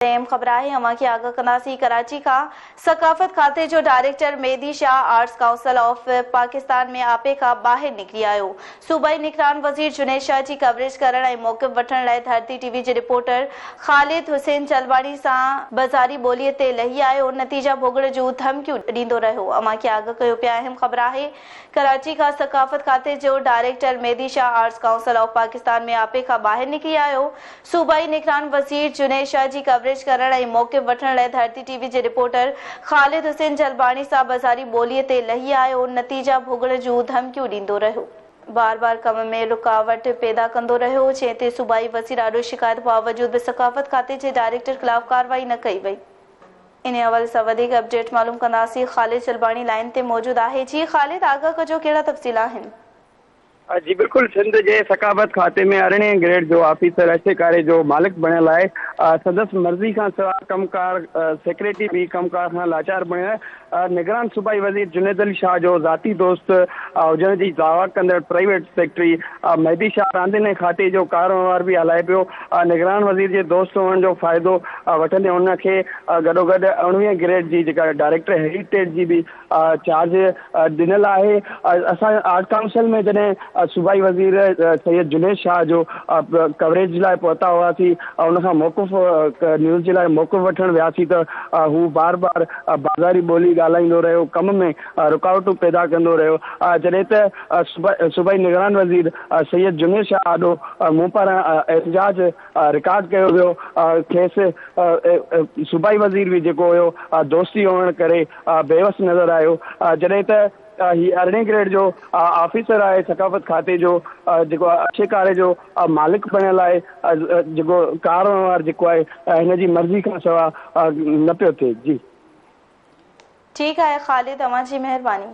اهم خبر آهي اوهان کي آگاهه ڪنداسين ڪراچي کان ثقافت کاتي جو director Mehdi Shah arts council of Pakistan ۾ آپي کان ٻاهر نڪري آيو صوبائي نگران وزير جنيد شاهه جي ڪوريج ڪرڻ ۽ موقف وٺڻ لاء ڌرتي ٽي وي جي رپورٽر خالد حسين جلباڻي سان بازاري ٻولي تي لهي آيو نتيجا ڀوڳڻ جون ڌمڪيون ڏيندو رهيو اوهان کي آگاهه ڪيو پيا اهم خبر آهي ڪراچي کان ثقافت کاتي جو director Mehdi Shah arts council of Pakistan ۾ آپي کان ٻاهر نڪري آيو صوبائي نگران وزير جنيد شاهه جي ڪوريج ڪرڻ ۽ موقف وٺڻ لاء ڌرتي ٽي وي جي رپورٽر خالد حسين جلباڻي سان بازاري ٻولي تي لهي آيو، نتيجا ڀوڳڻ جون ڌمڪيون ڏيندو رهيو. بار بار ڪم ۾ رڪاوٽ پيدا ڪندو رهيو، جنهن تي صوبائي وزير آڏو شڪايت باوجود به ثقافت کاتي جي ڊائريڪٽر خلاف ڪارروائي نه ڪئي وئي. انهي حوالي سان وڌيڪ اپڊيٽ معلوم ڪنداسين، خالد جلباڻي لائين تي موجود آهي، جي خالد آگاهه ڪجو ڪهڙا تفصيل آهن. جي بلڪل سنڌ جي ثقافت کاتي ۾ ارڙهين گريڊ جو آفيسر اڇي ڪاري جو مالڪ بڻيل آهي سندس مرضي کان سواء ڪم ڪار سيڪريٽري به ڪم ڪار کان لاچار بڻيل آهي نگران صوبائي وزير جنيد علي شاهه جو ذاتي دوست هجڻ جي دعويٰ ڪندڙ پرائيويٽ سيڪريٽري مهدي شاهه راندين ۽ کاتي جو ڪاروهنوار به هلائي پيو نگران وزير جي دوست هئڻ جو فائدو وٺندي هن کي گڏوگڏ اڻويهين گريڊ جي جيڪا ڊائريڪٽر هيريٽيج جي به چارج ڏنل آهي اسان آرٽ ڪائونسل ۾ جڏهن صوبائي وزير سيد جنيد شاهه جو ڪوريج لاء پهتا هئاسين ان کان موقف نيوز جي لاء موقف وٺڻ وياسين ته هو بار بار بازاري ٻولي ڳالهائيندو رهيو ڪم ۾ رڪاوٽون پيدا ڪندو رهيو جڏهن ته صوبائي نگران وزير سيد جنيد شاهه آڏو مون پاران احتجاج رڪارڊ ڪيو ويو کيس صوبائي وزير به جيڪو هيو دوستي هئڻ ڪري بيوس نظر آيو جڏهن ته هي ارڙهين گريڊ جو آفيسر آهي ثقافت کاتي جو جيڪو اڇي ڪاري جو مالڪ بڻيل آهي جيڪو ڪاروهنوار جيڪو آهي هن جي مرضي کان سوا نه پيو ٿئي جي. ٺيڪ آهي خالد اوهان جي مهرباني.